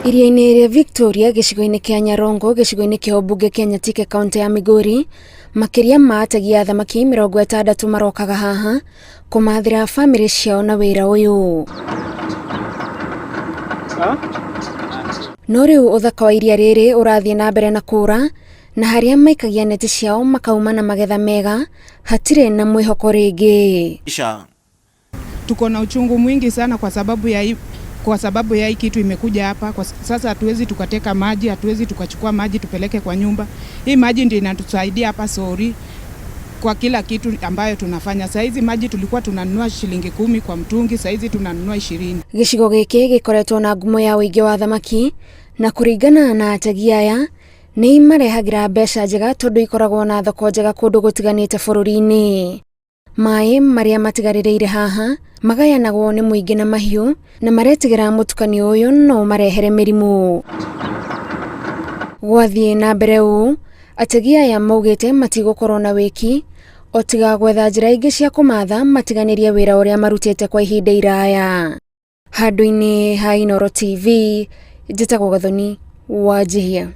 Iria-inĩ rĩa Victoria gĩcigo-inĩ kĩa Nyarongo gĩcigo-inĩ kĩa ũmbunge kĩa Nyatike kaũntĩ ya Migori, makĩria ma ategi a thamaki 60 marokaga haha kũmathĩra bamĩrĩ ciao na wĩra ũyũ. No rĩu ũthaka wa iria rĩrĩ ũrathiĩ na mbere na kũra na harĩa maikagia neti ciao makauma na magetha mega hatirĩ na mwĩhoko rĩngĩ. Isha. Tuko na uchungu mwingi sana kwa sababu ya hii kitu imekuja hapa. Kwa sasa hatuwezi tukateka maji, hatuwezi tukachukua maji tupeleke kwa nyumba. Hii maji ndio inatusaidia hapa sori kwa kila kitu ambayo tunafanya. Saa hizi maji tulikuwa tunanunua shilingi 10 kwa mtungi, saa hizi tunanunua 20. Gĩcigo gĩkĩ gĩkoretwo na ngumo ya ũingĩ wa thamaki na kũringana na ategi aya nĩ imarehagĩra mbeca njega tondũ ikoragwo na thoko njega kũndũ gũtiganĩte bũrũri-inĩ. Maĩ marĩa matigarĩrĩire haha magayanagwo nĩ mũingĩ na mahiũ na maretigĩra mũtukanio ũyũ no ũmarehere mĩrimũ. Gwathiĩ na mbere ũũ, ategi aya maugĩte matigũkorwo na wĩki o tiga gwetha njĩra ingĩ cia kũmatha matiganĩrie wĩra ũrĩa marutĩte kwa ihinda iraya. Handũ-inĩ ha Inooro TV, njĩtagwo Gathoni Wanjihia.